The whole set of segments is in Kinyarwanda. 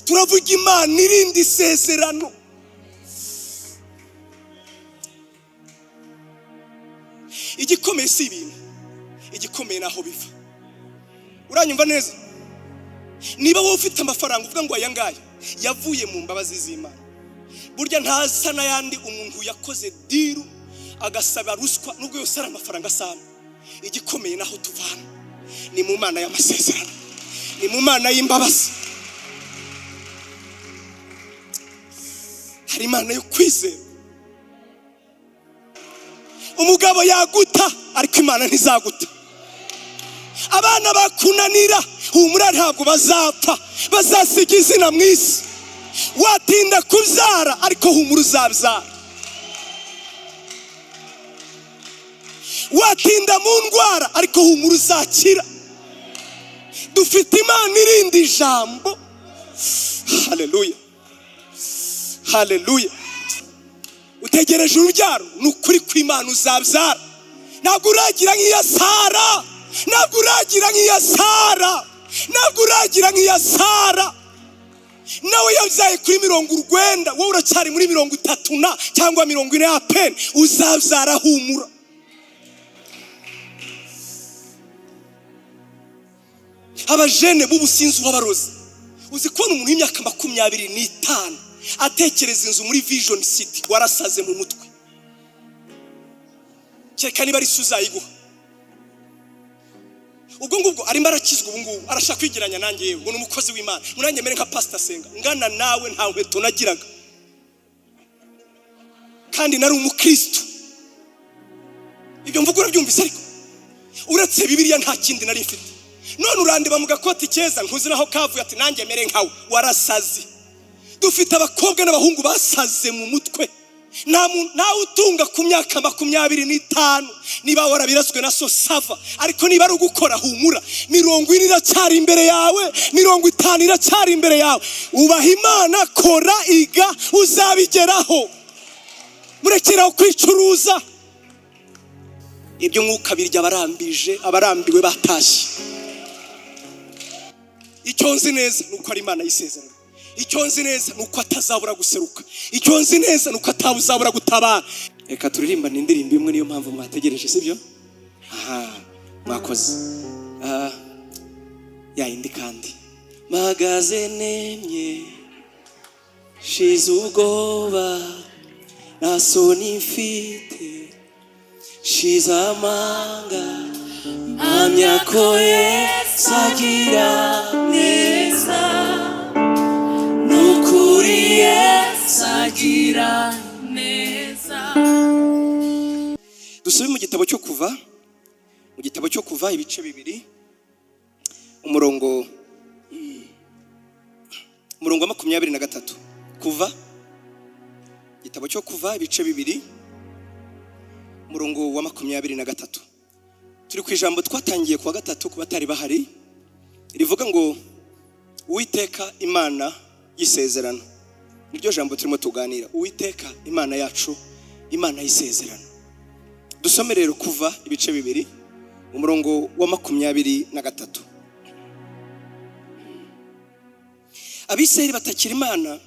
Turavuga Imana irinda isezerano. Igikomeye si ibintu, igikomeye naho biva. Uranyumva neza? Niba wowe ufite amafaranga uvuga ngo aya ngaya yavuye mu mbabazi z'Imana, burya ntasa n'ayandi umuntu yakoze deal agasaba ruswa, nubwo yose ari amafaranga asana. Igikomeye naho tuvana ni mu Mana y'amasezerano, ni mu Mana y'imbabazi. Hari Imana yo kwizera. Umugabo yaguta ariko Imana ntizaguta. Abana bakunanira, humura ntabwo bazapfa, bazasiga izina mu isi. Watinda kubyara ariko humura uzabyara. Watinda mu ndwara ariko humura uzakira. Dufite Imana irinda ijambo. Haleluya, haleluya. Utegereje urubyaro, ni ukuri kw'Imana uzabyara. Ntabwo uragira nk'iya Sara, ntabwo uragira nk'iya Sara, ntabwo uragira nk'iya Sara. Nawe yabyaye kuri 90, wowe uracyari muri 30 na cyangwa 40 ya peni, uzabyara humura. Abajene b'ubusinzi w'abarozi, uzi kubona umuntu w'imyaka 25 atekereza inzu muri Vision City, warasaze mu mutwe. Kereka niba ari se uzayiguha. Ubwo ngubwo arimo arakizwa ubu ngubu, arashaka kwigeranya nanjye, yewe ngo ni umukozi w'Imana, ngo nanjye mere nka Pastor Senga. Ngana nawe nta nkweto nagiraga kandi nari umukristo. Ibyo mvuga urabyumvise, ariko uretse Bibiliya nta kindi nari mfite. None urandeba mu gakoti keza ntuzi naho kavuye, ati nanjye mere nkawe, warasaze. Dufite abakobwa n'abahungu basaze mu mutwe. Ntawe utunga ku myaka 25. Niba warabiraswe na so sava, ariko niba ari ugukora humura. 40 iracyari imbere yawe, 50 iracyari imbere yawe. Ubaha Imana, kora, iga, uzabigeraho. Murekeraho kwicuruza. Ibyo mwuka birya abarambije, abarambiwe batashye. Icyo nzi neza ni uko ari Imana y'isezerano. Icyo nzi neza ni uko atazabura guseruka. Icyo nzi neza ni uko atazabura gutabara. Reka turirimbane indirimbo imwe, niyo mpamvu mwategereje, sibyo? Aha, mwakoze. Ya yindi kandi. Mpagaze nemye, shize ubwoba, nta soni mfite, shize amanga, mpamya ko Yesu agira neza. Nukuri Yesu agira neza. Dusome mu gitabo cyo Kuva, mu gitabo cyo Kuva ibice 2, umurongo wa 23. Kuva, igitabo cyo Kuva ibice 2, umurongo wa 23. Turi ku ijambo twatangiye kuwa gatatu ku batari bahari, rivuga ngo Uwiteka Imana y'isezerano. Niryo jambo turimo tuganira. Uwiteka Imana yacu, Imana y'isezerano. Dusome rero Kuva ibice 2, umurongo wa 23. Abisirayeli batakira Imana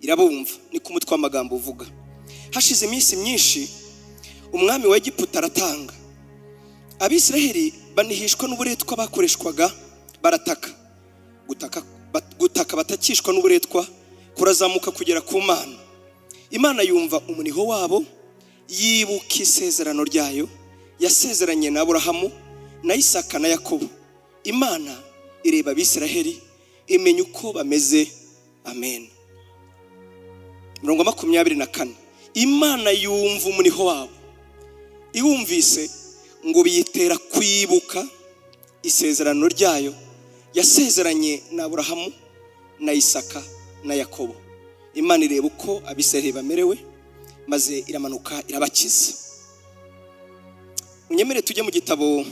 irabumva, ni ku mutwe w'amagambo uvuga. Hashize iminsi myinshi umwami wa Egiputa aratanga. Abisirayeli banihishwa n'uburetwa bakoreshwaga, barataka. Gutaka batakishwa n'uburetwa kurazamuka kugera ku Mana. Imana yumva umuniho wabo, yibuka isezerano ryayo yasezeranye na Aburahamu na Isaka na Yakobo. Imana ireba Abisiraheli imenya uko bameze. Amen. Mirongo 24. Imana yumva umuniho wabo, iwumvise ngo biyitera kwibuka isezerano ryayo yasezeranye na Aburahamu na Isaka na Yakobo. Imana ireba uko Abisiraheli bamerewe, maze iramanuka irabakiza. Unyemere tujye mu gitabo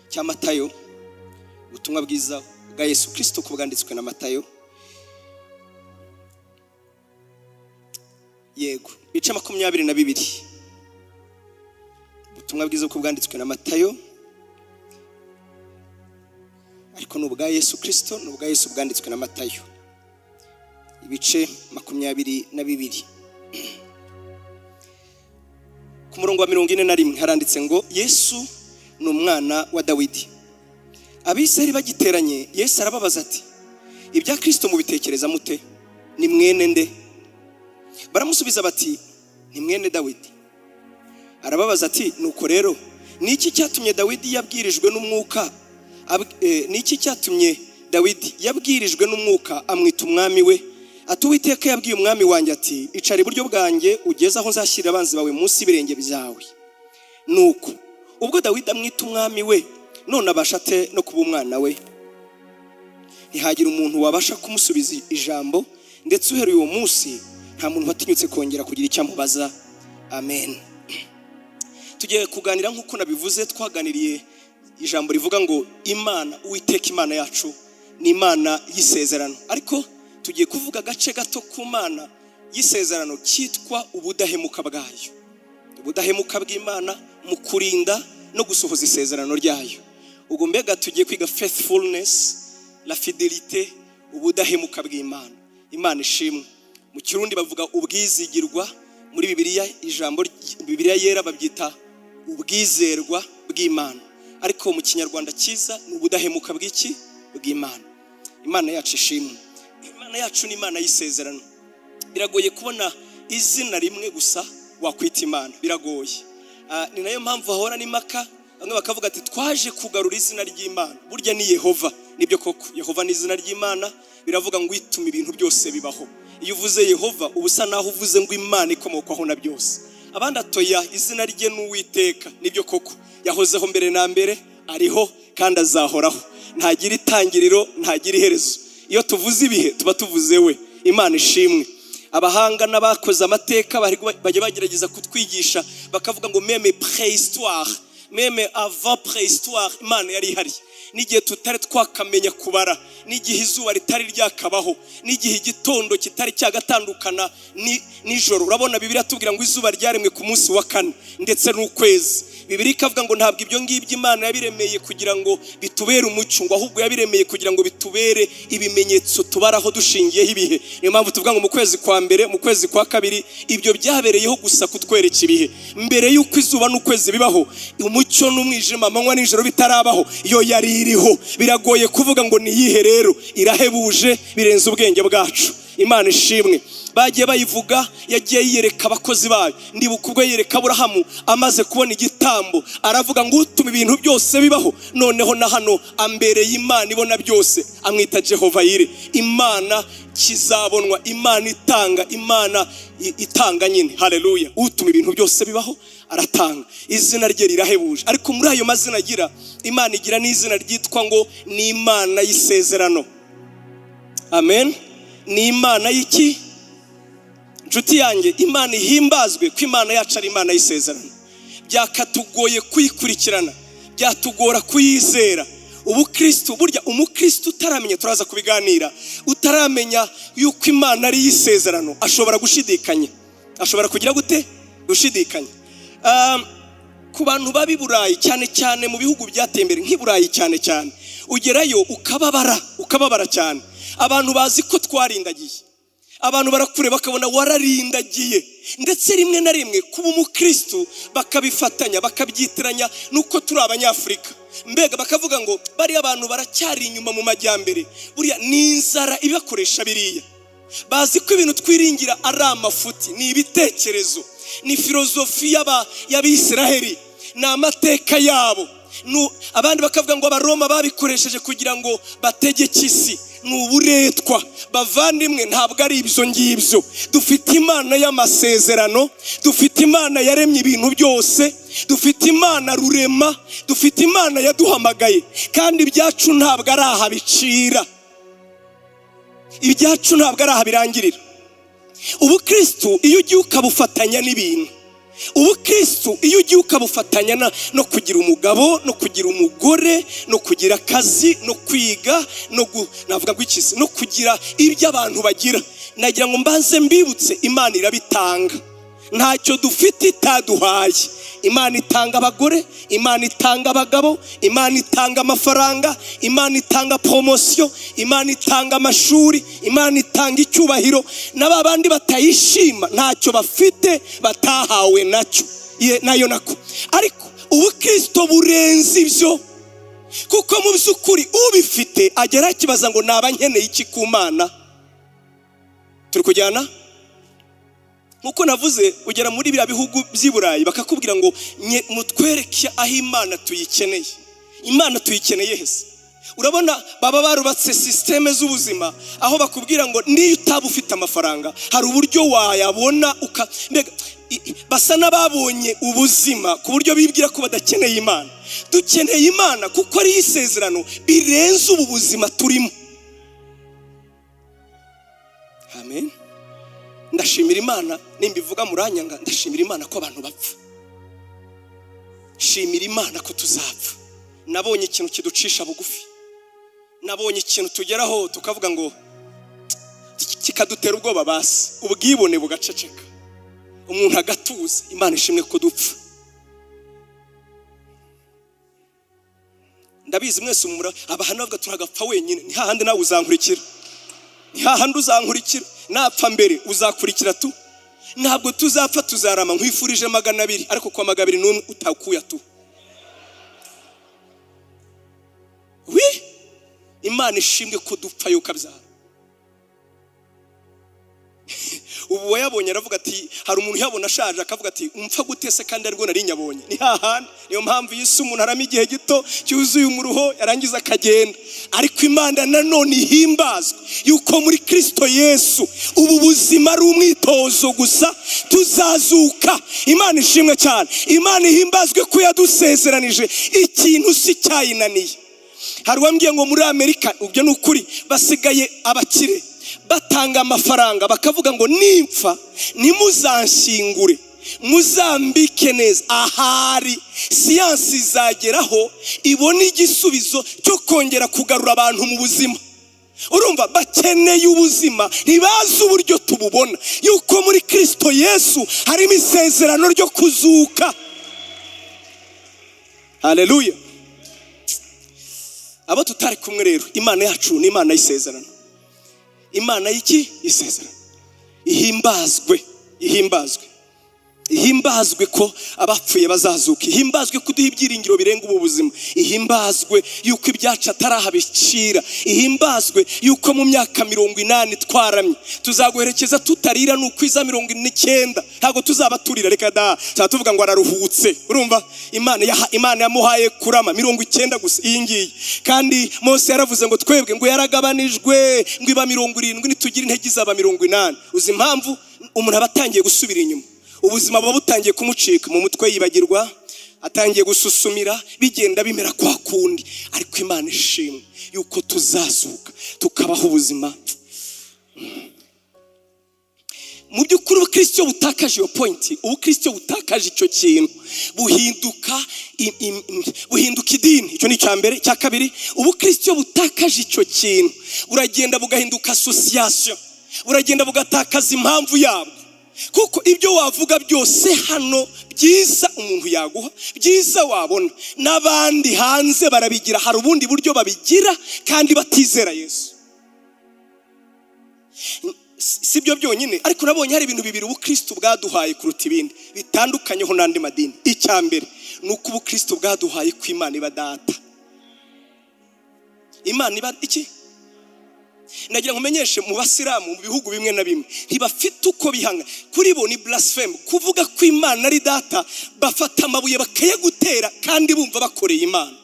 cya Matayo, ubutumwa bwiza bwa Yesu Kristo uko bwanditswe na Matayo. Yego, ibice 22. Ubutumwa bwiza uko bwanditswe na Matayo, ariko ni ubwa Yesu Kristo, ni ubwa Yesu bwanditswe na Matayo. Ibice 22, ku murongo wa 41, haranditse ngo: "Yesu ni umwana wa Dawidi." Abisirayeli bagiteranye, Yesu arababaza ati: "Ibya Kirisito mubitekereza mute? Ni mwene nde?" Baramusubiza bati: "Ni mwene Dawidi." Arababaza ati: "Nuko rero, ni iki cyatumye Dawidi yabwirijwe n'umwuka ni iki cyatumye Dawidi yabwirijwe n'umwuka amwita umwami we, ati: 'Uwiteka yabwiye umwami wanjye ati: Icara iburyo bwanjye ugeze aho nzashyira abanzi bawe munsi y'ibirenge byawe'? Nuko ubwo Dawidi amwita umwami we, none abasha ate no kuba umwana we?" Ntihagira umuntu wabasha kumusubiza ijambo, ndetse uhereye uwo munsi nta muntu watinyutse kongera kugira icyo amubaza. Amen. Tugiye kuganira nk'uko nabivuze, twaganiriye ijambo rivuga ngo Imana, Uwiteka Imana yacu, ni Imana y'isezerano. Ariko tugiye kuvuga agace gato ku Mana y'isezerano cyitwa ubudahemuka bwayo, ubudahemuka bw'Imana mu kurinda no gusohoza isezerano ryayo. Ubwo mbega tugiye kwiga faithfulness, la fidélité, ubudahemuka bw'Imana. Imana ishimwe. Mu Kirundi bavuga ubwizigirwa, muri Bibiliya, ijambo Bibiliya Yera, babyita ubwizerwa bw'Imana, ariko mu Kinyarwanda cyiza ni ubudahemuka bw'iki? Bw'Imana. Imana yacu ishimwe. Imana yacu ni Imana y'isezerano. Biragoye kubona izina rimwe gusa wakwita Imana, biragoye. Ni nayo mpamvu hahora n'impaka, bamwe bakavuga ati: "Twaje kugarura izina ry'Imana, burya ni Yehova." Nibyo koko, Yehova ni izina ry'Imana, biravuga ngo ituma ibintu byose bibaho. Iyo uvuze Yehova, uba usa naho uvuze ngo Imana ikomokwaho na byose. Abandi atoya, izina rye ni Uwiteka. Nibyo koko, yahozeho mbere na mbere, ariho kandi azahoraho, ntagira itangiriro, ntagira iherezo. Iyo tuvuze ibihe, tuba tuvuze we. Imana ishimwe. Abahanga n'abakoze amateka bajya bagerageza kutwigisha, bakavuga ngo même préhistoire, même avant préhistoire, Imana yari ihari. N'igihe tutari twakamenya kubara, n'igihe izuba ritari ryakabaho, n'igihe igitondo kitari cyagatandukana nijoro. Urabona, Bibiliya tubwira ngo izuba ryaremwe ku munsi wa kane, ndetse n'ukwezi. Bibiliya ikavuga ngo ntabwo ibyo ngibyo Imana yabiremeye kugira ngo bitubere umucyo, ngo ahubwo yabiremeye kugira ngo bitubere ibimenyetso tubaraho dushingiyeho ibihe. Niyo mpamvu tuvuga ngo mu kwezi kwa mbere, mu kwezi kwa kabiri. Ibyo byabereyeho gusa kutwereka ibihe. Mbere y'uko izuba n'ukwezi bibaho, umucyo n'umwijima, amanywa n'ijoro bitarabaho, yo yari iriho. Biragoye kuvuga ngo ni iyihe rero, irahebuje, birenze ubwenge bwacu. Imana ishimwe. Bagiye bayivuga, yagiye yiyereka abakozi bayo. Ndibuka ubwo yiyereka Aburahamu amaze kubona igitambo, aravuga ngo utuma ibintu byose bibaho, noneho na hano ambereye Imana ibona byose. Amwita Jehova Yire, Imana kizabonwa, Imana itanga, Imana itanga nyine. Haleluya! Utuma ibintu byose bibaho, aratanga, izina rye rirahebuje. Ariko muri ayo mazina agira, Imana igira n'izina ryitwa ngo ni Imana y'isezerano. Amen. Ni Imana y'iki? Inshuti yanjye, Imana ihimbazwe ko Imana yacu ari Imana y'isezerano. Byakatugoye kuyikurikirana, byatugora kuyizera. Ubukristo burya, umukristo utaramenya, turaza kubiganira, utaramenya yuko Imana ari iy'isezerano, ashobora gushidikanya. Ashobora kugira gute? Gushidikanya. Ku bantu baba i Burayi, cyane cyane mu bihugu byateye imbere nk'i Burayi cyane cyane, ugerayo ukababara, ukababara cyane. Abantu bazi ko twarindagiye, abantu barakureba bakabona wararindagiye, ndetse rimwe na rimwe kuba umukristu bakabifatanya, bakabyitiranya nuko turi Abanyafurika. Mbega bakavuga ngo bariya abantu baracyari inyuma mu majyambere, buriya ni inzara ibakoresha biriya. Bazi ko ibintu twiringira ari amafuti, ni ibitekerezo, ni filozofi y'Abisiraheli, ni amateka yabo. Abandi bakavuga ngo Abaroma babikoresheje kugira ngo bategeke isi, ni uburetwa. Bavandimwe, ntabwo ari ibyo ngibyo. Dufite Imana y'amasezerano, dufite Imana yaremye ibintu byose, dufite Imana rurema, dufite Imana yaduhamagaye, kandi ibyacu ntabwo ari aha bicira, ibyacu ntabwo ari aha birangirira. Ubukristu iyo ugiye ukabufatanya n'ibintu, ubukristu iyo ugiye ukabufatanya no kugira umugabo, no kugira umugore, no kugira akazi, no kwiga, no navuga ngo iki se, no kugira ibyo abantu bagira, nagira ngo mbanze mbibutse: Imana irabitanga. Ntacyo dufite itaduhaye. Imana itanga abagore, Imana itanga abagabo, Imana itanga amafaranga, Imana itanga promotion, Imana itanga amashuri, Imana itanga icyubahiro. Na ba bandi batayishima ntacyo bafite batahawe nacyo. Nayo nako. Ariko ubukristo burenze ibyo, kuko mu by'ukuri ubifite agera akibaza ngo: "Naba nkeneye iki ku Mana?" Turi kujyana? Nkuko navuze, ugera muri biriya bihugu by'i Burayi bakakubwira ngo: "Mutwereke aho Imana tuyikeneye." Imana tuyikeneye hese? Urabona baba barubatse système z'ubuzima aho bakubwira ngo niyo utaba ufite amafaranga hari uburyo wayabona. Mbega basa n'ababonye ubuzima ku buryo bibwira ko badakeneye Imana. Dukeneye Imana kuko ari isezerano birenze ubu buzima turimo. Amen. Ndashimira Imana, nimbivuga muranyanga, ndashimira Imana ko abantu bapfa. Shimira Imana ko tuzapfa. Nabonye ikintu kiducisha bugufi, nabonye ikintu tugeraho tukavuga ngo kikadutera ubwoba, basi ubwibone bugaceceka, umuntu agatuza. Imana ishimwe ko dupfa. Ndabizi mwese umura abahana bavuga turagapfa wenyine. Ni hahandi nawe uzankurikira, ni hahandi uzankurikira. Napfa mbere uzakurikira tu. Ntabwo tuzapfa, tuzarama. Nkwifurije 200, ariko kwa 201 utakuya tu. Wi, Imana ishimwe ko dupfa yo kabyara. Ubu wayabonye aravuga ati, hari umuntu uyabona ashaje akavuga ati: "Umfa gute se kandi aribwo nari nyabonye?" Ni hahandi. Niyo mpamvu iyi si umuntu arama igihe gito cyuzuye umuruho, yarangiza akagenda. Ariko Imana nanone ihimbazwe yuko muri Kristo Yesu ubu buzima ari umwitozo gusa, tuzazuka. Imana ishimwe cyane. Imana ihimbazwe ko yadusezeranije ikintu si cyayinaniye. Hari uwambwiye ngo muri Amerika, ibyo ni ukuri, basigaye abakire batanga amafaranga bakavuga ngo: "Nimpfa ntimuzanshyingure, muzambike neza." Ahari siyansi izageraho ibona igisubizo cyo kongera kugarura abantu mu buzima. Urumva bakeneye ubuzima, ntibazi uburyo tububona, yuko muri Kristo Yesu harimo isezerano ryo kuzuka. Haleluya! Abo tutari kumwe rero, Imana yacu ni Imana y'isezerano. Imana y'iki? Isezerano. Ihimbazwe, ihimbazwe, ihimbazwe ko abapfuye bazazuka. Ihimbazwe ko uduha ibyiringiro birenga ubu buzima. Ihimbazwe yuko ibyacu atarahabicira. Ihimbazwe yuko mu myaka 80 twaramye tuzaguherekeza tutarira. Ni ukwiza 49 ntabwo tuzaba turira, reka da, tuzaba tuvuga ngo araruhutse. Urumva Imana yamuhaye kurama 90 gusa iyi ngiyi. Kandi Mose yaravuze ngo twebwe ngo yaragabanijwe ngo iba 70, nitugira intege izaba 80. Uzi impamvu? Umuntu aba atangiye gusubira inyuma, ubuzima buba butangiye kumucika mu mutwe, yibagirwa, atangiye gususumira, bigenda bimera kwa kundi. Ariko Imana ishimwe yuko tuzazuka tukabaho ubuzima. Mu by'ukuri ubukristo butakaje iyo point, ubukristo butakaje icyo kintu, buhinduka idini. Icyo ni icya mbere. Icya kabiri, ubukristo butakaje icyo kintu buragenda bugahinduka association, buragenda bugatakaza impamvu yabwo. Kuko ibyo wavuga byose hano byiza umuntu yaguha, byiza wabona n'abandi hanze barabigira, hari ubundi buryo babigira kandi batizera Yesu. Si byo byonyine, ariko nabonye hari ibintu bibiri ubukristo bwaduhaye kuruta ibindi, bitandukanyeho n'andi madini. Icya mbere ni uko ubukristo bwaduhaye ko Imana iba data. Imana iba iki? Nagira ngo umenyeshe, mu basilamu, mu bihugu bimwe na bimwe, ntibafite uko bihanga. Kuri bo ni blasphemy kuvuga ko Imana ari data. Bafata amabuye bakayagutera kandi bumva bakoreye Imana.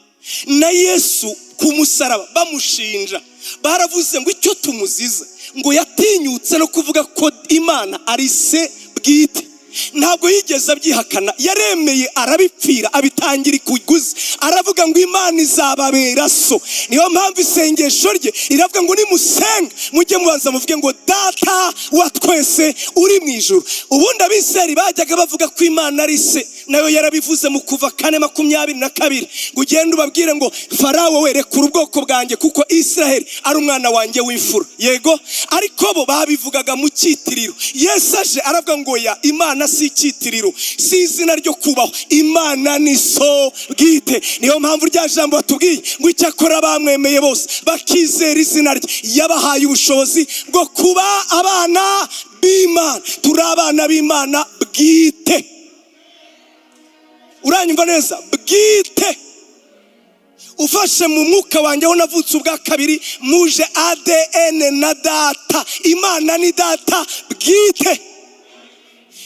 Na Yesu ku musaraba bamushinja, baravuze ngo icyo tumuziza ngo yatinyutse no kuvuga ko Imana ari se bwite. Ntabwo yigeze abyihakana, yaremeye arabipfira, abitangira ikuguzi, aravuga ngo Imana izababera so. Niyo mpamvu isengesho rye riravuga ngo nimusenga mujye mubanza muvuge ngo: "Data wa twese uri mu ijuru." Ubundi abiseri bajyaga bavuga ko Imana ari se. Nayo yarabivuze mu Kuva 4:22 ngo: "Ugende ubabwire ngo Farawo we, rekura ubwoko bwanjye, kuko Israheli ari umwana wanjye w'imfura." Yego, ariko bo babivugaga mu cyitiriro. Yesu aje aravuga ngo: "Ya, Imana si icyitiriro, si izina ryo kubaho, Imana ni so bwite." Niyo mpamvu rya jambo batubwiye ngo: "Icyakora bamwemeye bose bakizera izina rye, yabahaye ubushobozi bwo kuba abana b'Imana." Turi abana b'Imana bwite. Uranyumva neza? Bwite. Ufashe mu mwuka wanjye, aho navutse ubwa kabiri, muje ADN na Data. Imana ni Data bwite.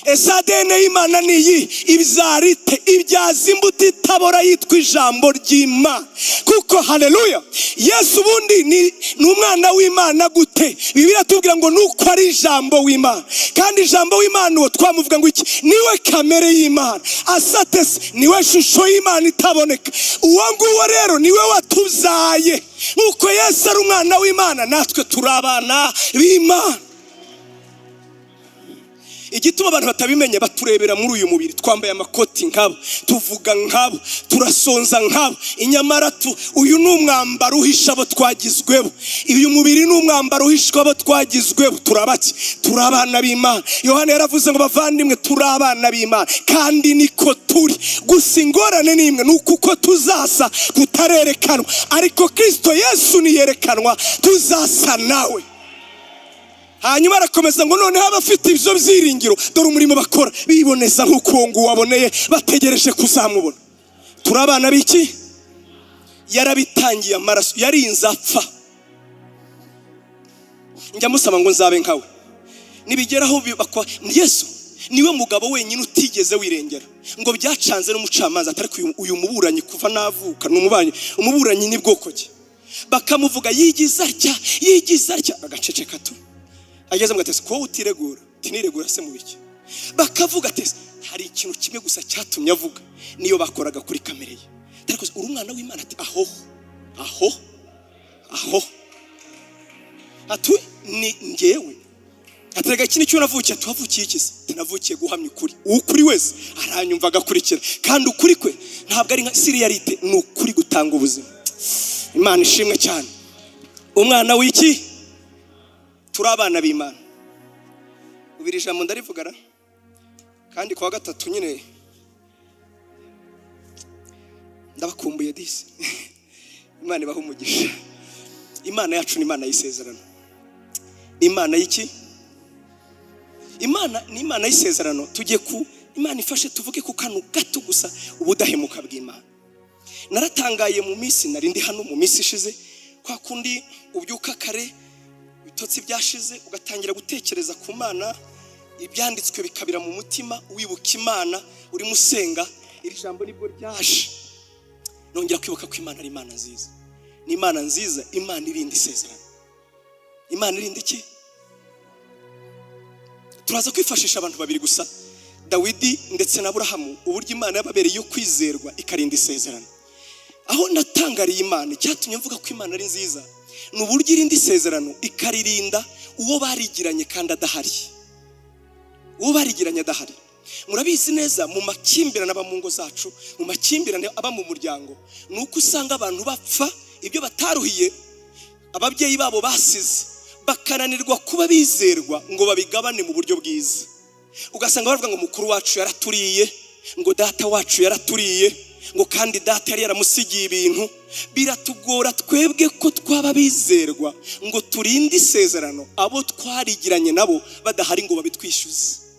Ese ADN y'Imana ni iyi? Ibyarite ibyaza imbuto itabora yitwa ijambo ry'Imana. Kuko, haleluya, Yesu ubundi ni umwana w'Imana gute? Bibiliya tubwira ngo nuko ari ijambo w'Imana. Kandi ijambo w'Imana uwo twamuvuga ngo iki? Niwe kamere y'Imana asatese, niwe shusho y'Imana itaboneka. Uwo nguwo rero niwe watubyaye. Nk'uko Yesu ari umwana w'Imana, natwe turi abana b'Imana. Igituma abantu batabimenya, baturebera muri uyu mubiri. Twambaye amakoti nkabo, tuvuga nkabo, turasonza nkabo. Inyamara tu uyu ni umwambaro uhisha abo twagizweho. Uyu mubiri ni umwambaro uhishwa abo twagizweho. Turabaki? Turi abana b'Imana. Yohana yaravuze ngo: "Bavandimwe, turi abana b'Imana kandi niko turi. Gusa ingorane ni imwe, ni uko uko tuzasa kutarerekanwa, ariko Kirisito Yesu niyerekanwa tuzasa nawe." Hanyuma arakomeza ngo: "Noneho abafite ibyo byiringiro, dore umurimo bakora: biboneza nk'uko uwo nguwo waboneye, bategereje kuzamubona." Turi abana b'iki? Yarabitangiye amaraso, yarinze apfa. Njya musaba ngo nzabe nkawe. Nibigeraho bakwa Yesu niwe mugabo wenyine utigeze wirengera, ngo byacanze n'umucamanza, atari uyu muburanyi kuva navuka ni umubanyi. Umuburanyi ni bwoko ki? Bakamuvuga yigiza atya, yigiza atya, agaceceka tu. Ageze mu gatesi ko utiregura, tiniregura se mu biki? Bakavuga ati hari ikintu kimwe gusa cyatumye avuga, niyo bakoraga kuri kamere ye. Ariko uri umwana w'Imana? Ati: "Aho, aho, aho." Ati: "Ni ngewe." Aterega iki nicyo navukiye. Ati: "Wavukiye iki se?" Ati: "Navukiye guhamya ukuri. Ukuri wese aranyumva agakurikira, kandi ukuri kwe ntabwo ari nka siriyarite, ni ukuri gutanga ubuzima." Imana ishimwe cyane. Umwana w'iki? Turi abana b'Imana. Ubu iri jambo ndarivugana kandi kuwa gatatu nyine ndabakumbuye disi. Imana ibaha umugisha. Imana yacu ni Imana y'isezerano. Ni Imana y'iki? Imana ni Imana y'isezerano. Tugiye ku Imana ifashe tuvuge ku kantu gato gusa, ubudahemuka bw'Imana. Naratangaye mu minsi nari ndi hano mu minsi ishize, kwa kundi ubyuka kare, ibitotsi byashize, ugatangira gutekereza ku Mana, ibyanditswe bikabira mu mutima, wibuka Imana, urimo usenga. Iri jambo nibwo ryaje, nongera kwibuka ko Imana ari Imana nziza. Ni Imana nziza, Imana irinda isezerano. Imana irinda iki? Turaza kwifashisha abantu babiri gusa, Dawidi ndetse na Aburahamu, uburyo Imana yababereye yo kwizerwa ikarinda isezerano. Aho natangariye Imana, icyatumye mvuga ko Imana ari nziza, ni uburyo irinda isezerano, ikaririnda uwo barigiranye kandi adahari, uwo barigiranye adahari. Murabizi neza, mu makimbirane aba mu ngo zacu, mu makimbirane aba mu muryango, ni uko usanga abantu bapfa ibyo bataruhiye, ababyeyi babo basize, bakananirwa kuba bizerwa ngo babigabane mu buryo bwiza. Ugasanga bavuga ngo mukuru wacu yaraturiye, ngo data wacu yaraturiye, ngo kandi data yari yaramusigiye ibintu. Biratugora twebwe ko twaba bizerwa ngo turinde isezerano abo twarigiranye nabo badahari ngo babitwishyuze.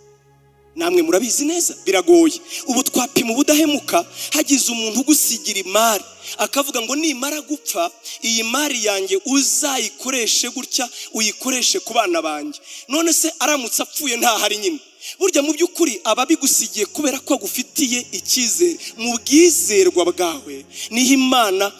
Namwe murabizi neza, biragoye. Ubu twapima ubudahemuka. Hagize umuntu ugusigira imari, akavuga ngo: "Nimara gupfa, iyi mari yanjye uzayikoreshe gutya, uyikoreshe ku bana banjye." None se aramutse apfuye ntahari nyine? Burya mu by'ukuri aba abigusigiye kubera ko agufitiye icyizere. Mu bwizerwa bwawe niho Imana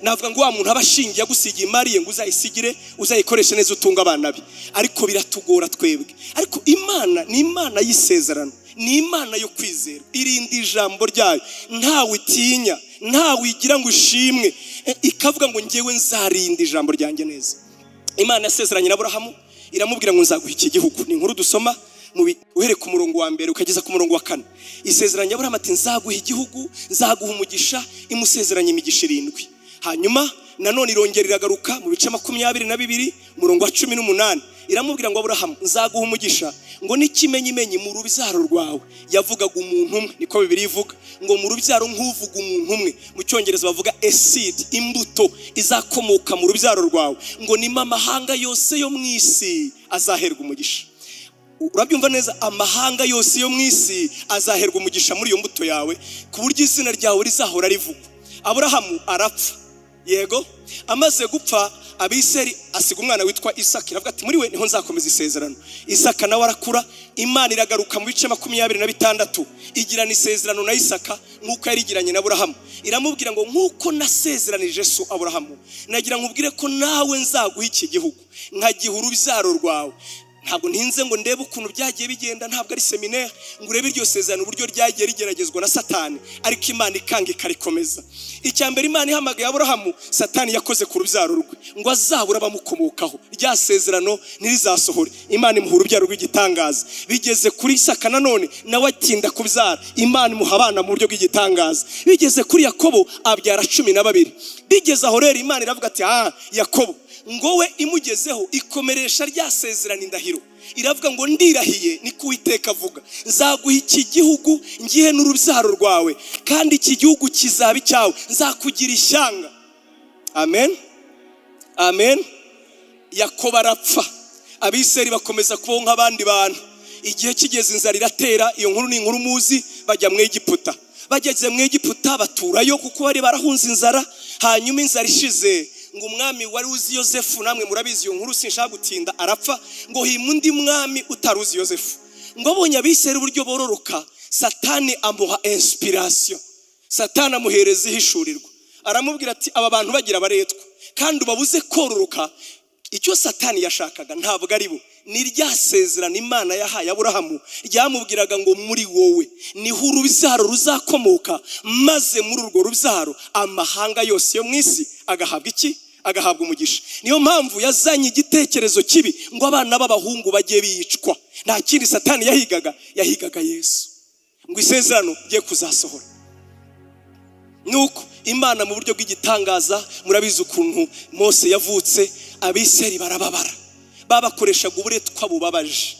navuga ngo wa muntu aba ashingiye agusigiye imari ye ngo uzayisigire, uzayikoreshe neza, utunga abana be. Ariko biratugora twebwe. Ariko Imana ni Imana y'isezerano, ni Imana yo kwizera, irinda ijambo ryayo. Ntawe itinya, ntawe igira ngo ishimwe. Ikavuga ngo: "Ngewe nzarinda ijambo ryanjye neza." Imana yasezeranye na Aburahamu, iramubwira ngo: "Nzaguha iki gihugu." Ni inkuru dusoma Uhereye ku murongo wa mbere ukageza ku murongo wa kane, isezeranya Aburahamu ati: "Nzaguha igihugu, nzaguha umugisha." Imusezeranya imigisha irindwi. Hanyuma nanone irongera iragaruka mu bice 22, umurongo wa 18, iramubwira ngo: "Aburahamu, nzaguha umugisha, ngo n'ikimenyimenyi mu rubyaro rwawe." Yavugaga umuntu umwe, niko Bibiliya ivuga ngo mu rubyaro, nk'uvuga umuntu umwe. Mu Cyongereza bavuga a seed, imbuto izakomoka mu rubyaro rwawe, ngo nimo amahanga yose yo mu isi azaherwa umugisha. Urabyumva neza? Amahanga yose yo mu isi azaherwa umugisha muri iyo mbuto yawe, ku buryo izina ryawe rizahora rivugwa. Aburahamu arapfa. Yego, amaze gupfa, Abiseri asiga umwana witwa Isaka. Iravuga ati: "Muri we niho nzakomeza isezerano." Isaka nawe arakura. Imana iragaruka mu bice 26, igirana isezerano na Isaka nk'uko yarigiranye na Aburahamu. Iramubwira ngo: "Nk'uko nasezeranije so Aburahamu, nagira nkubwire ko nawe nzaguha iki gihugu, nkagiha urubyaro rwawe." Ntabwo ntinze ngo ndebe ukuntu byagiye bigenda, ntabwo ari séminaire ngo urebe iryo sezerano uburyo ryagiye rigeragezwa na Satani, ariko Imana ikanga ikarikomeza. Icya mbere, Imana ihamagaye Aburahamu, Satani yakoze ku rubyaro rwe ngo azabure abamukomokaho, rya sezerano ntirizasohore. Imana imuha urubyaro rw'igitangaza. Bigeze kuri Isaka nanone, nawe atinda kubyara, Imana imuha abana mu buryo bw'igitangaza. Bigeze kuri Yakobo, abyara 12. Bigeze aho rero, Imana iravuga ati: "Ah, Yakobo." Ngo we imugezeho ikomeresha rya sezerano indahiro, iravuga ngo: "Ndirahiye, niko Uwiteka avuga, nzaguha iki gihugu, ngihe n'urubyaro rwawe, kandi iki gihugu kizaba icyawe, nzakugira ishyanga." Amen, amen. Yakobo arapfa, Abiseri bakomeza kubaho nk'abandi bantu. Igihe kigeze, inzara iratera. Iyo nkuru ni inkuru muzi. Bajya mu Egiputa. Bageze mu Egiputa baturayo, kuko bari barahunze inzara. Hanyuma inzara ishize, ngo umwami wari uzi Yosefu, namwe murabizi iyo nkuru, sinshaka gutinda, arapfa, ngo hima undi mwami utari uzi Yosefu. Ngo abonye Abiseri uburyo bororoka, Satani amuha inspiration, Satani amuhereza ihishurirwa, aramubwira ati: "Aba bantu bagira abaretwa kandi ubabuze kororoka." Icyo Satani yashakaga ntabwo ari bo, ni rya sezerano Imana yahaye Aburahamu ryamubwiraga ngo: "Muri wowe niho urubyaro ruzakomoka, maze muri urwo rubyaro amahanga yose yo mu isi agahabwa iki? Agahabwa umugisha." Niyo mpamvu yazanye igitekerezo kibi ngo abana b'abahungu bajye bicwa. Nta kindi Satani yahigaga, yahigaga Yesu, ngo isezerano rye kuzasohora. Nuko Imana mu buryo bw'igitangaza, murabizi ukuntu Mose yavutse, Abiseri barababara, babakoreshaga uburetwa bubabaje.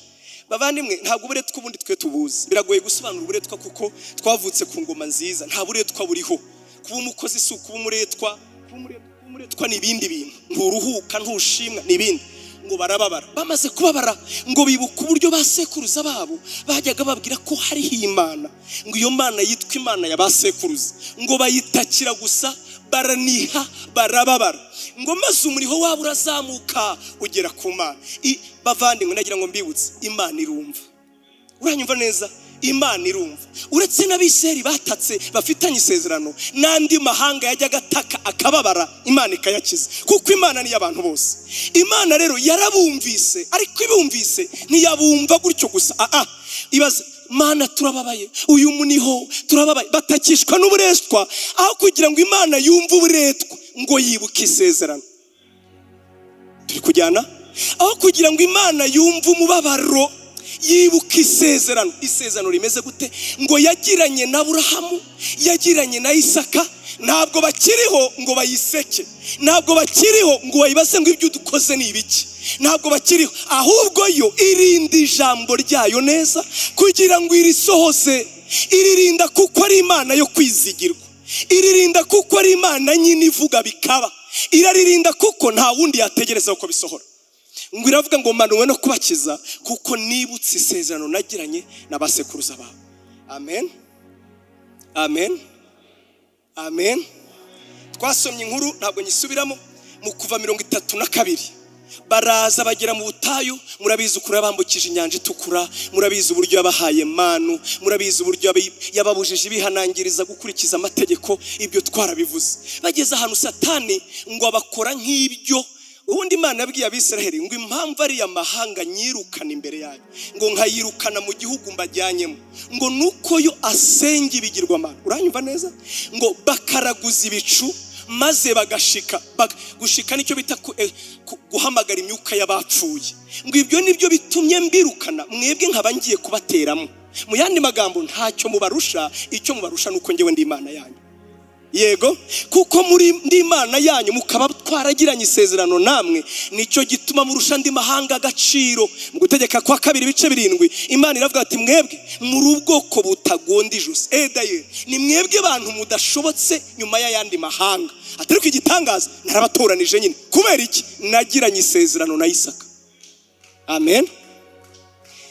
Bavandimwe, ntabwo uburetwa ubundi twe tubuzi, biragoye gusobanura uburetwa kuko twavutse ku ngoma nziza, nta buretwa buriho. Kuba umukozi si ukuba umuretwa. Kuba umuretwa ni ibindi bintu, nturuhuka, ntushimwa, ni ibindi. Ngo barababara. Bamaze kubabara, ngo bibuka uburyo ba sekuruza babo bajyaga babwira ko hariho Imana, ngo iyo Mana yitwa Imana ya ba sekuruza. Ngo bayitakira gusa, baraniha, barababara, ngo maze umuriho wabo urazamuka ugera ku Mana. Bavandimwe, nagira ngo mbibutse, Imana irumva. Uranyumva neza? Imana irumva. Uretse n'Abiseri batatse bafitanye isezerano, n'andi mahanga yajyaga ataka akababara, Imana ikayakiza, kuko Imana ni iy'abantu bose. Imana rero yarabumvise, ariko ibumvise ntiyabumva gutyo gusa. Aa, ibaze: "Mana, turababaye, uyu muniho, turababaye." Batakishwa n'uburetwa. Aho kugira ngo Imana yumve uburetwa, ngo yibuke isezerano. Turi kujyana? Aho kugira ngo Imana yumve umubabaro, yibuka isezerano. Isezerano rimeze gute? Ngo yagiranye na Aburahamu, yagiranye na Isaka. Ntabwo bakiriho ngo bayiseke, ntabwo bakiriho ngo bayibaze ngo: "Ibyo udukoze ni ibiki?" Ntabwo bakiriho, ahubwo yo irinda ijambo ryayo neza kugira ngo irisohoze. Iririnda kuko ari Imana yo kwizigirwa, iririnda kuko ari Imana nyine ivuga bikaba, iraririnda kuko nta wundi yategereza ko bisohora. Ngo iravuga ngo: "Manuwe no kubakiza kuko nibutse isezerano nagiranye na ba sekuruza bawe." Amen, amen, amen. Twasomye inkuru, ntabwo nyisubiramo, mu Kuva 32. Baraza bagera mu butayu. Murabizi ukuntu yabambukije Inyanja Itukura, murabizi uburyo yabahaye manu, murabizi uburyo yababujije ibihanangiriza gukurikiza amategeko. Ibyo twarabivuze. Bageze ahantu, Satani ngo abakora nk'ibyo ubundi Imana yabwiye Abisiraheli ngo: "Impamvu ariya mahanga nyirukana imbere yanyu, ngo nkayirukana mu gihugu mbajyanyemo, ngo nuko yo asenga ibigirwamana." Uranyumva neza? Ngo bakaraguza ibicu. Maze bagashika gushika nicyo bita guhamagara imyuka y'abapfuye. Ngo ibyo nibyo bitumye mbirukana, mwebwe nkaba ngiye kubateramo. Mu yandi magambo, ntacyo mubarusha. Icyo mubarusha ni uko njyewe ndi Imana yanyu. Yego, kuko muri ndi Imana yanyu, mukaba twaragiranye isezerano namwe, nicyo gituma murusha andi mahanga agaciro. Mu Gutegeka kwa Kabiri ibice 7, Imana iravuga ati: "Mwebwe muri ubwoko butagonda ijosi." Edaye ni mwebwe bantu mudashobotse nyuma y'ayandi mahanga. Atari ko igitangaza, narabatoranije nyine. Kubera iki? Nagiranye isezerano na Isaka. Amen.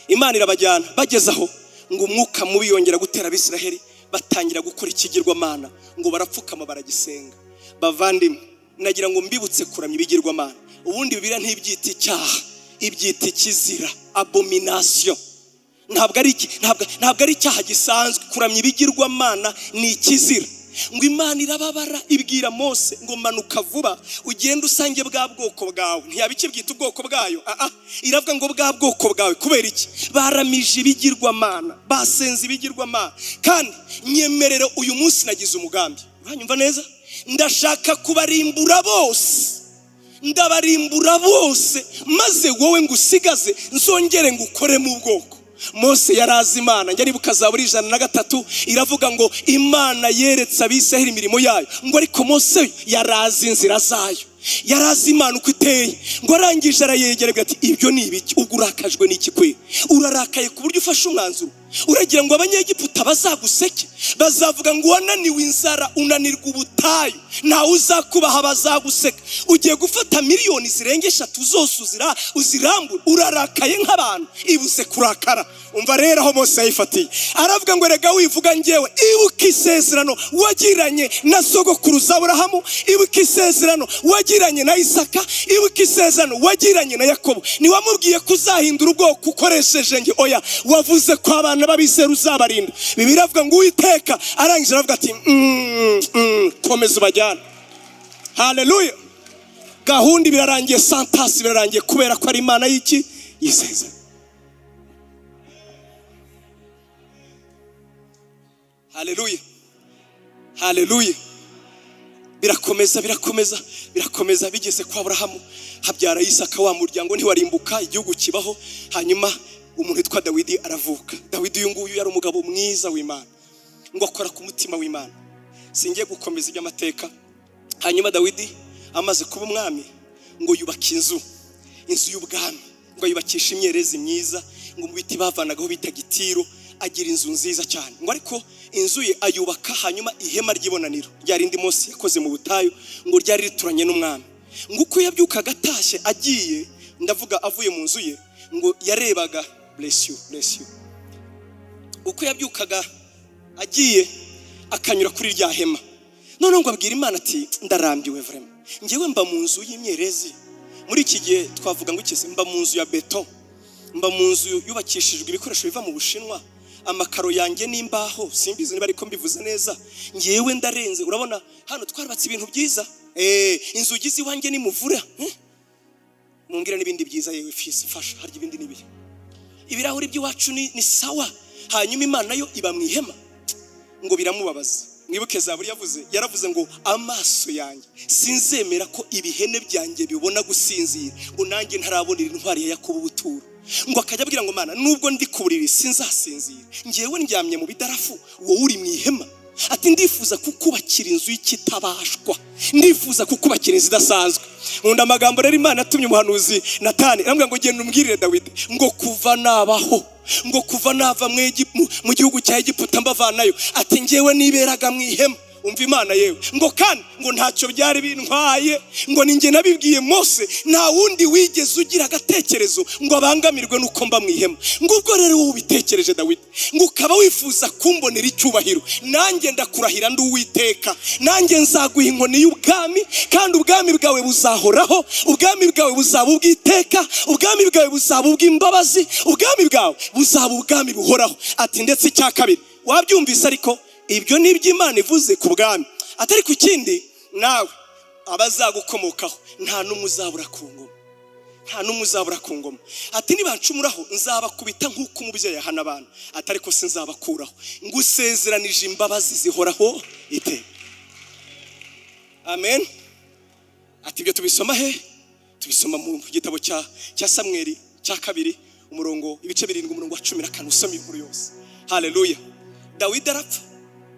Imana irabajyana. Bageze aho, ngo umwuka mubi yongera gutera Abisiraheli, batangira gukora ikigirwamana, ngo barapfukama baragisenga. Bavandimwe, nagira ngo mbibutse, kuramya ibigirwamana, ubundi Bibiliya ntibyita icyaha, ibyita ikizira, abomination. Ntabwo ari iki, ntabwo ari icyaha gisanzwe. Kuramya ibigirwamana ni ikizira. Ngo Imana irababara, ibwira Mose ngo: "Manuka vuba, ugende usange bwa bwoko bwawe." Ntiyaba ikibwita ubwoko bwayo, iravuga ngo bwa bwoko bwawe. Kubera iki? Baramije ibigirwamana, basenze ibigirwamana. Kandi nyemerere, uyu munsi nagize umugambi, uranyumva neza? Ndashaka kubarimbura bose, ndabarimbura bose, maze wowe ngusigaze, nzongere ngukore mu bwoko. Mose yari azi Imana. Njya nibuka Zaburi 103, iravuga ngo Imana yeretse Abisiraheli imirimo yayo, ngo ariko Mose yari azi inzira zayo, yari azi Imana uko iteye. Ngo arangije arayegera, agira ati: "Ibyo ni ibiki? Ubwo urakajwe n'iki kwe? Urarakaye ku buryo ufashe umwanzuro, uragira ngo Abanyegiputa bazaguseke, bazavuga ngo wananiwe inzara, unanirwa ubutayu, ntawe uzakubaha, bazaguseka. Ugiye gufata miliyoni zirenga 3 zose uzirambura, urarakaye nk'abantu, ibuze kurakara." Umva rero aho Mose yayifatiye, aravuga ngo: "Rega wivuga ngewe, ibuka isezerano wagiranye na sogokuruza Aburahamu, ibuka isezerano wagiranye na Isaka, ibuka isezerano wagiranye na Yakobo. Ntiwamubwiye ko uzahindura ubwoko ukoresheje nge? Oya, wavuze ko abana b'abizera uzabarinda." Bibiliya iravuga ngo Uwiteka arangije aravuga ati: "Komeza ubajyane." Haleluya! Gahunda birarangiye, sentence birarangiye, kubera ko ari Imana y'iki? Y'isezerano. Haleluya, haleluya! Birakomeza, birakomeza, birakomeza. Bigeze kwa Aburahamu, habyara Isaka, wa muryango ntiwarimbuka, igihugu kibaho. Hanyuma umuntu witwa Dawidi aravuka. Dawidi uyu nguyu yari umugabo mwiza w'Imana, ngo akora ku mutima w'Imana. Singiye gukomeza iby'amateka. Hanyuma Dawidi amaze kuba umwami, ngo yubaka inzu, inzu y'ubwami, ngo ayubakishe imyerezi myiza, ngo mu biti bavanagaho bitaga itiro. Agira inzu nziza cyane. Ngo ariko inzu ye ayubaka, hanyuma ihema ry'ibonaniro rya rindi Mose yakoze mu butayu, ngo ryari rituranye n'umwami. Ngo uko yabyukaga atashye agiye, ndavuga avuye mu nzu ye, ngo yarebaga, bless you, bless you, uko yabyukaga agiye akanyura kuri rya hema, noneho ngo abwira Imana ati: "Ndarambiwe vraiment, ngewe mba mu nzu y'imyerezi." Muri iki gihe twavuga ngo ikize, mba mu nzu ya beto, mba mu nzu yubakishijwe ibikoresho biva mu Bushinwa, amakaro yanjye n'imbaho, simbizi niba ariko mbivuze neza. Ngewe ndarenze, urabona hano twarubatse ibintu byiza, inzugi z'iwanjye ni muvura, Mumbwira n'ibindi byiza. Yewe fisi mfasha, harya ibindi n'ibihe? Ibirahuri by'iwacu ni sawa. Hanyuma Imana yo iba mu ihema. Ngo biramubabaza. Mwibuke Zaburi yavuze, yaravuze ngo: "Amaso yanjye sinzemera ko ibihene byanjye bibona gusinzira, ngo nanjye ntarabonera intwari ya Yakobo ubuturo." Ngo akajya abwira ngo: "Mana, nubwo ndi ku buriri sinzasinzira. Ngewe ndyamye mu bidarafu, wowe uri mu ihema." Ati: "Ndifuza kukubakira inzu y'ikitabashwa, ndifuza kukubakira inzu idasanzwe." Nkunda amagambo rero Imana yatumye umuhanuzi Natani, aramubwira ngo: "Genda umbwirire Dawidi ngo kuva nabaho, ngo kuva nava mu gihugu cya Egiputa mbavanayo," ati, "ngewe niberaga mu ihema." Umva Imana yewe! Ngo kandi ngo ntacyo byari bintwaye, ngo ni njye nabibwiye Mose, nta wundi wigeze ugira agatekerezo ngo abangamirwe n'uko mba mu ihema. Ngo ubwo rero wowe ubitekereje Dawidi, ngo ukaba wifuza kumbonera icyubahiro, nanjye ndakurahira ndi Uwiteka, nanjye nzaguha inkoni y'ubwami, kandi ubwami bwawe buzahoraho, ubwami bwawe buzaba ubw'iteka, ubwami bwawe buzaba ubw'imbabazi, ubwami bwawe buzaba ubwami buhoraho. Ati ndetse icya kabiri wabyumvise, ariko ibyo ni iby'Imana ivuze ku bwami, atari ku kindi, nawe abazagukomokaho nta n'umwe uzabura ku ngoma, nta n'umwe uzabura ku ngoma. Ati nibancumuraho nzabakubita nk'uko umubyeyi ahana abana, ati ariko sinzabakuraho, ngusezeranije imbabazi zihoraho iteka. Amen. Ati ibyo tubisoma he? Tubisoma mu gitabo cya Samweli cya kabiri, umurongo, ibice 7, umurongo wa 14, usoma inkuru yose. Haleluya. Dawidi arapfa,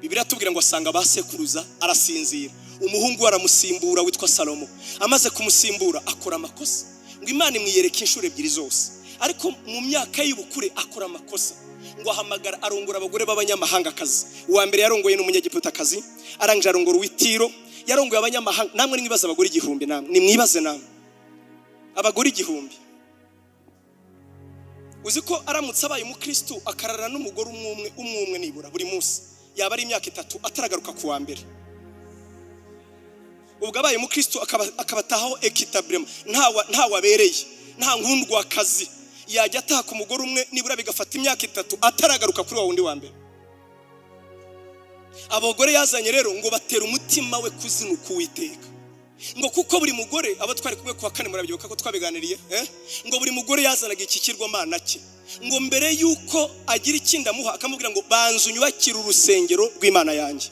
Bibiliya atubwira ngo asanga abasekuruza, arasinzira. Umuhungu we aramusimbura witwa Salomo. Amaze kumusimbura akora amakosa, ngo Imana imwiyereka inshuro ebyiri zose, ariko mu myaka y'ubukure akora amakosa, ngo ahamagara, arongora abagore b'abanyamahangakazi. Uwa mbere yarongoye n'umunyegiputakazi, arangije arongora uw'Itiro, yarongoye abanyamahanga. Namwe nimwibaze abagore 1000, namwe nimwibaze, namwe abagore 1000. Uzi ko aramutse abaye umukristo akarara n'umugore umwe umwe umwe nibura buri munsi, yaba ari imyaka 3 ataragaruka ku wa mbere. Ubwo abaye umukristo akabatahaho équitablement, ntawabereye, nta nkundwakazi, yajya ataha ku mugore umwe nibura, bigafata imyaka 3 ataragaruka kuri wa wundi wa mbere. Abagore yazanye rero ngo batera umutima we kuzinuka Uwiteka, ngo kuko buri mugore, abo twari kumwe kuwa kane murabyibuka ko twabiganiriye, ngo buri mugore yazanaga ikigirwamana cye, ngo mbere yuko agira ikindi amuha akamubwira ngo banza unyubakire urusengero rw'Imana yanjye.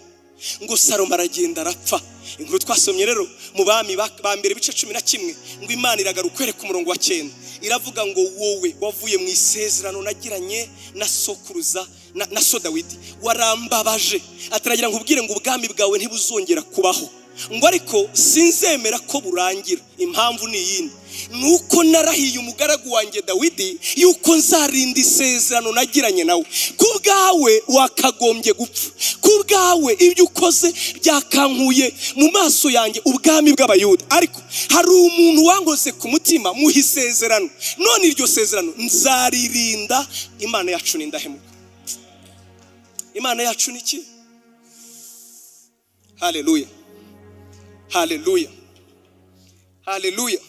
Ngo Salomo aragenda arapfa. Inkuru twasomye rero mu Bami ba mbere ibice 11, ngo Imana iragaruka kwereka umurongo wa 9, iravuga ngo wowe wavuye mu isezerano nagiranye na sokuruza na so Dawidi, warambabaje. Ataragira ngo ubwire ngo ubwami bwawe ntibuzongera kubaho, ngo ariko sinzemera ko burangira. Impamvu ni iyindi, nuko narahiye umugaragu wanjye Dawidi yuko nzarinda isezerano nagiranye nawe. Ku bwawe wakagombye gupfa, ku bwawe ibyo ukoze byakankuye mu maso yanjye ubwami bw'Abayuda, ariko hari umuntu wankoze ku mutima muha isezerano, none iryo sezerano nzaririnda. Imana yacu ni indahemuka. Imana yacu ni iki? Haleluya, haleluya, haleluya.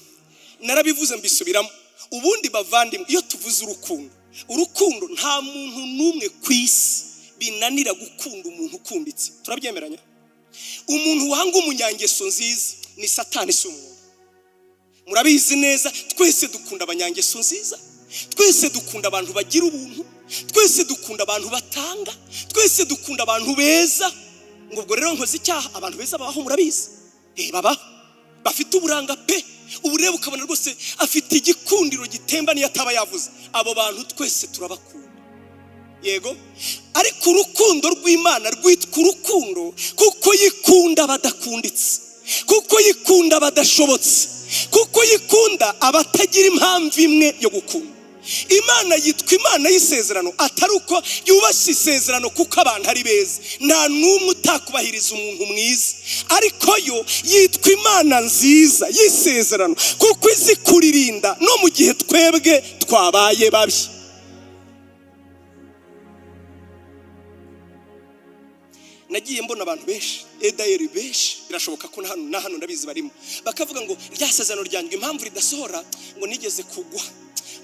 Narabivuze mbisubiramo. Ubundi bavandimwe, iyo tuvuze urukundo, urukundo nta muntu n'umwe ku isi binanira gukunda umuntu ukunditse. Turabyemeranya? Umuntu wanga umunyangeso nziza ni Satani, si umuntu. Murabizi neza, twese dukunda abanyangeso nziza, twese dukunda abantu bagira ubuntu, twese dukunda abantu batanga, twese dukunda abantu beza. Ngo ubwo rero nkoze icyaha. Abantu beza babaho, murabizi, babaho bafite uburanga pe. Ubu rero ukabona rwose afite igikundiro gitemba niyo ataba yavuze. Abo bantu twese turabakunda, yego. Ariko urukundo rw'Imana rwitwa urukundo kuko yikunda abadakunditse, kuko yikunda abadashobotse, kuko yikunda abatagira impamvu imwe yo gukunda. Imana yitwa Imana y'isezerano atari uko yubashye isezerano kuko abantu ari beza, nta n'umwe utakubahiriza umuntu mwiza, ariko yo yitwa Imana nziza y'isezerano kuko izi kuririnda no mu gihe twebwe twabaye babi. Nagiye mbona abantu benshi, edayeri benshi, birashoboka ko na hano ndabizi barimo, bakavuga ngo rya sezerano ryanjye impamvu ridasohora ngo nigeze kugwa,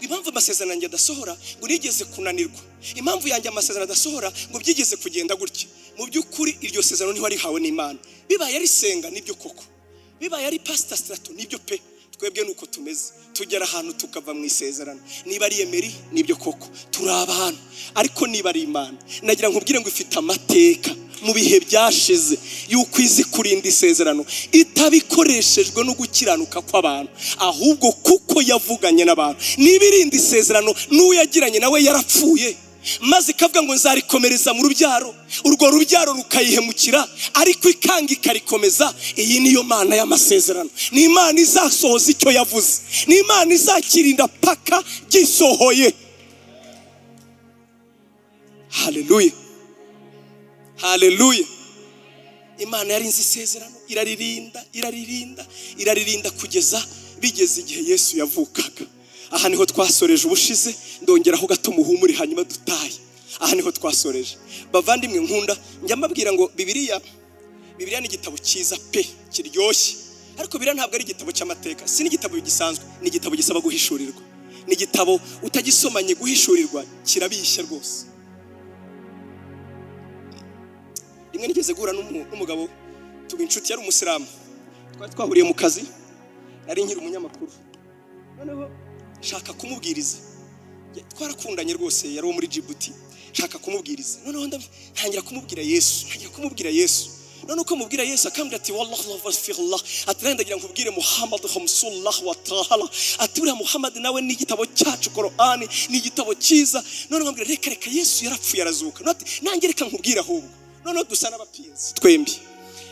impamvu amasezerano yanjye adasohora ngo nigeze kunanirwa, impamvu yanjye amasezerano adasohora ngo byigeze kugenda gutya. Mu by'ukuri iryo sezerano ntiwarihawe n'Imana. Bibaye ari Senga nibyo koko, bibaye ari Pastor Strato nibyo pe. Twebwe nuko tumeze, tugera ahantu tukava mu isezerano. Niba ari Emeri nibyo koko, turi abantu. Ariko niba ari Imana, nagira nkubwire ngo ifite amateka mu bihe byashize yuko izi kurinda isezerano itabikoreshejwe no gukiranuka kw'abantu, ahubwo kuko yavuganye n'abantu. Niba irinda isezerano n'uwo yagiranye nawe yarapfuye, maze ikavuga ngo nzarikomereza mu rubyaro, urwo rubyaro rukayihemukira, ariko ikanga ikarikomeza. Iyi niyo Mana y'amasezerano, ni Imana izasohoza icyo yavuze, ni Imana izakirinda paka gisohoye. Haleluya, haleluya. Imana yarinze isezerano, iraririnda, iraririnda, iraririnda kugeza bigeze igihe Yesu yavukaga. Aha niho twasoreje ubushize, ndongeraho gato muhumure hanyuma dutahe. Aha niho twasoreje. Bavandimwe nkunda, njya mbabwira ngo Bibiliya ni igitabo cyiza pe, kiryoshye, ariko Bibiliya ntabwo ari igitabo cy'amateka, si n'igitabo gisanzwe, ni igitabo gisaba guhishurirwa, ni igitabo utagisomanye guhishurirwa kirabishye rwose. Rimwe nigeze guhura n'umugabo tuba inshuti, yari umusilamu, twari twahuriye mu kazi, nari nkiri umunyamakuru, noneho nshaka kumubwiriza. Twarakundanye rwose, yari uwo muri Djibouti, nshaka kumubwiriza, noneho ntangira kumubwira Yesu, ntangira kumubwira Yesu. None uko mubwira Yesu, akambwira ati: "Wallah Allah," ati: "Nanjye ndagira nkubwire Muhammad Rasulullah wa taala." Ati: "Buriya Muhammad nawe ni igitabo cyacu, Korani ni igitabo cyiza." None nkambwira: "Reka reka, Yesu yarapfuye arazuka." None ati: "Nanjye reka nkubwire ahubwo." Noneho dusa n'abapinzi twembi.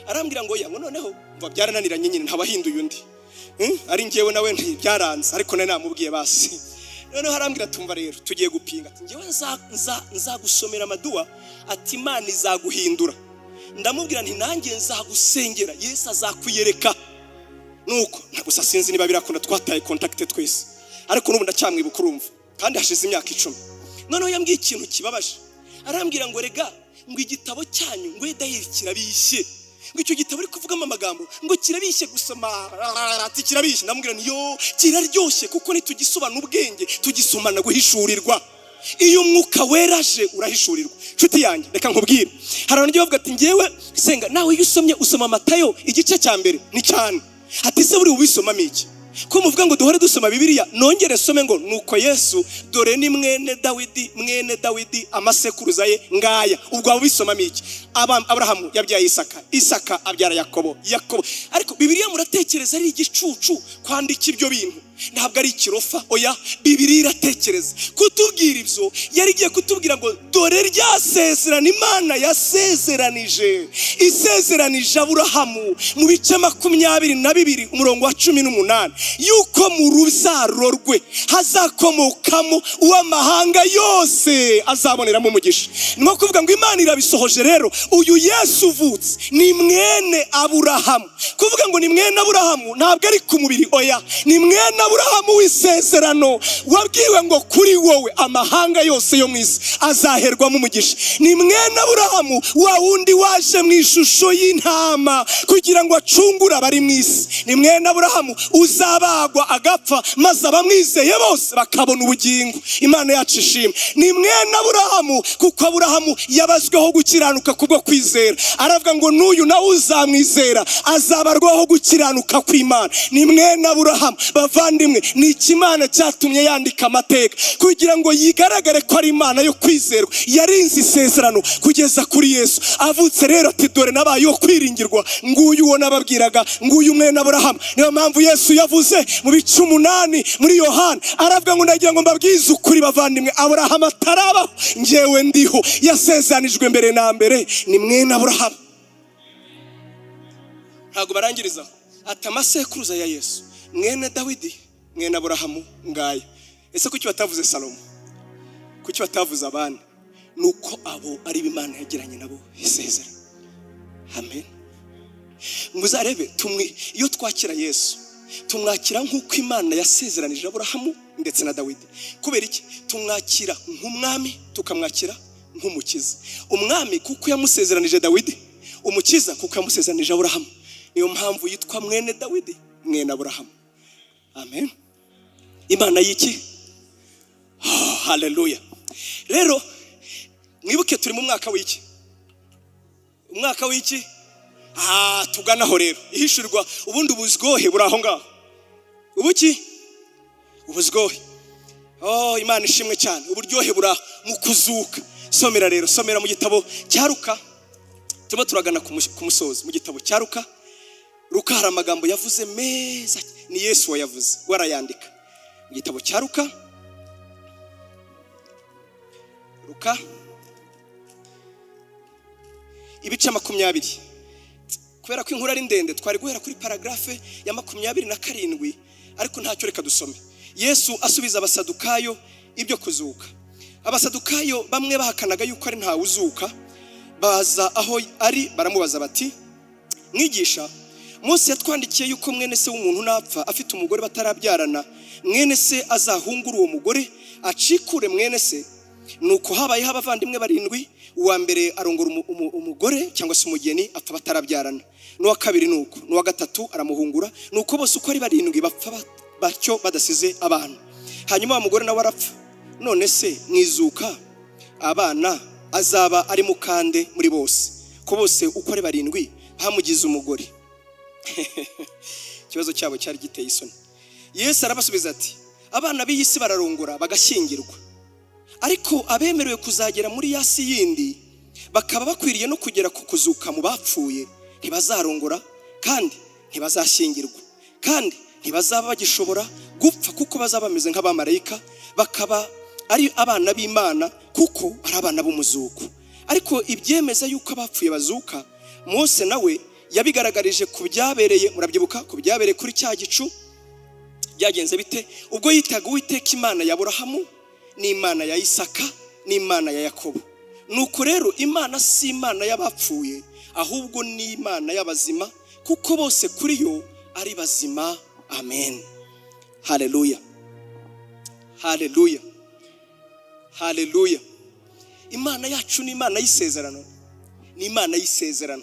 Arambwira ngo ya ngo noneho mva byarananiranye nyine, ntabahinduye undi. Ari njyewe nawe ntibyaranze, ariko nari namubwiye basi. Noneho arambwira: "Tumva rero, tugiye gupinga." Ati: "Njyewe nzagusomera amaduwa," ati, "Imana izaguhindura." Ndamubwira nti: "Nanjye nzagusengera, Yesu azakwiyereka." Nuko gusa sinzi niba birakunda, twataye contact twese, ariko n'ubu ndacyamwibuka, urumva, kandi hashize imyaka 10. Noneho yambwiye ikintu kibabaje. Arambwira ngo: "Rega," ngo, "igitabo cyanyu," ngo, "edayeri kirabishye," ngo, "icyo gitabo uri kuvugamo amagambo," ngo, "kirabishye gusoma." Ati: "Kirabishye." Ndamubwira nti: "Yo, kiraryoshye, kuko ntitugisomana ubwenge, tugisomana guhishurirwa. Iyo Umwuka Wera aje, urahishurirwa." Nshuti yanjye, reka nkubwire, hari abantu bavuga ati: "Ngewe senga." Nawe iyo usomye, usoma Matayo igice cya mbere ni cyane. Ati: "Se buri ubisomamo iki, ko muvuga ngo duhore dusoma Bibiliya?" Nongere nsome ngo: "Nuko Yesu dore ni mwene Dawidi, mwene Dawidi, amasekuruza ye ngaya." Ubwo waba ubisomamo iki? Aburahamu yabyaye Isaka, Isaka abyara Yakobo, Yakobo. Ariko Bibiliya muratekereza ari igicucu kwandika ibyo bintu? Ntabwo ari ikirofa, oya. Bibiliya iratekereza kutubwira ibyo. Yari igiye kutubwira ngo: "Dore rya sezerano Imana yasezeranije, isezeranije Aburahamu mu bice 22 umurongo wa 18, yuko mu rubyaro rwe hazakomokamo uw'amahanga yose azaboneramo umugisha." Ni nko kuvuga ngo Imana irabisohoje. Rero uyu Yesu uvutse ni mwene Aburahamu. Kuvuga ngo ni mwene Aburahamu ntabwo ari ku mubiri, oya, ni mwene Aburahamu w'isezerano, wabwiwe ngo: "Kuri wowe amahanga yose yo mu isi azaherwamo umugisha." Ni mwene Aburahamu wa wundi waje mu ishusho y'intama kugira ngo acungure abari mu isi. Ni mwene Aburahamu uzabagwa agapfa, maze abamwizeye bose bakabona ubugingo. Imana yacu ishimwe. Ni mwene Aburahamu kuko Aburahamu yabazweho gukiranuka kubwo kwizera. Aravuga ngo: "N'uyu nawe uzamwizera azabarwaho gukiranuka kw'Imana." Ni mwene Aburahamu. Bavandimwe, ni ikimana cyatumye yandika amateka kugira ngo yigaragare ko ari Imana yo kwizerwa, yarinze isezerano kugeza kuri Yesu avutse. Rero ati: "Dore nabaye uwo kwiringirwa, nguyu uwo nababwiraga, nguyu mwene Aburahamu." Niyo mpamvu Yesu yavuze mu bice 8 muri Yohana, aravuga ngo: "Ndagira ngo mbabwize ukuri bavandimwe, Aburahamu atarabaho njyewe ndiho." Yasezeranijwe mbere na mbere, ni mwene Aburahamu. Ntabwo barangiriza ati: "Amasekuruza ya Yesu mwene Dawidi mwene Aburahamu ngaya." Ese kuki batavuze Salomo? Kuki batavuze abandi? Ni uko abo ari Imana yagiranye nabo isezerano. Amen. Muzarebe tumwe, iyo twakira Yesu, tumwakira nk'uko Imana yasezeranije Aburahamu ndetse na Dawidi. Kubera iki? Tumwakira nk'umwami, tukamwakira nk'umukiza. Umwami kuko yamusezeranije Dawidi, umukiza kuko yamusezeranije Aburahamu. Niyo mpamvu yitwa mwene Dawidi, mwene Aburahamu. Amen. Imana y'iki? Oh, haleluya. Rero mwibuke, turi mu mwaka w'iki? Umwaka w'iki? Tuganaho rero ihishurirwa. Ubundi ubuzgohe buri aho ngaho. Ubuki? Ubuzgohe. Oh, Imana ishimwe cyane. Uburyohe buri aho mu kuzuka. Somera rero, somera mu gitabo cya Luka. Turimo turagana ku musozo. Mu gitabo cya Luka, Luka hari amagambo yavuze meza, ni Yesu wayavuze, warayandika mu gitabo cya Luka. Luka ibice 20. Kubera ko inkuru ari ndende, twari guhera kuri paragraphe ya 27, ariko ntacyo, reka dusome. Yesu asubiza Abasadukayo ibyo kuzuka. Abasadukayo bamwe bahakanaga yuko ari ntawe uzuka, baza aho ari baramubaza bati: "Mwigisha, Mose yatwandikiye yuko mwene se w'umuntu napfa afite umugore batarabyarana, mwene se azahungure uwo mugore acikure mwene se. Nuko habayeho abavandimwe barindwi. Uwa mbere arongora umugore cyangwa se umugeni, apfa batarabyarana. N'uwa kabiri nuko, n'uwa gatatu aramuhungura. Nuko bose uko ari barindwi bapfa batyo badasize abana. Hanyuma wa mugore nawe arapfa. None se mwizuka abana azaba ari mukande muri bose, ko bose uko ari barindwi bamugize umugore?" Ikibazo cyabo cyari giteye isoni. Yesu arabasubiza ati: "Abana b'iyi si bararongora bagashyingirwa, ariko abemerewe kuzagera muri ya si yindi, bakaba bakwiriye no kugera ku kuzuka mu bapfuye." Ntibazarongora kandi ntibazashyingirwa, kandi ntibazaba bagishobora gupfa, kuko bazaba bameze nk'abamarayika, bakaba ari abana b'Imana, kuko ari abana b'umuzuko. Ariko ibyemeza yuko abapfuye bazuka, Mose nawe yabigaragarije ku byabereye, murabyibuka, ku byabereye kuri cya gicu. Byagenze bite ubwo yitaga Uwiteka Imana ya Aburahamu n'Imana ya Isaka n'Imana ya Yakobo? Nuko rero Imana si Imana y'abapfuye, ahubwo ni Imana y'abazima, kuko bose kuri yo ari bazima. Amen. Haleluya, haleluya, haleluya! Imana yacu ni Imana y'isezerano, ni Imana y'isezerano,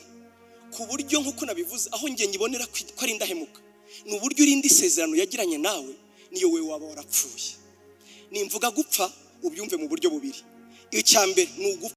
ku buryo nk'uko nabivuze, aho njye nyibonera ko ari indahemuka ni uburyo irindi sezerano yagiranye nawe niyo we waba warapfuye. Nimvuga gupfa, ubyumve mu buryo bubiri. Icya mbere ni ugupfa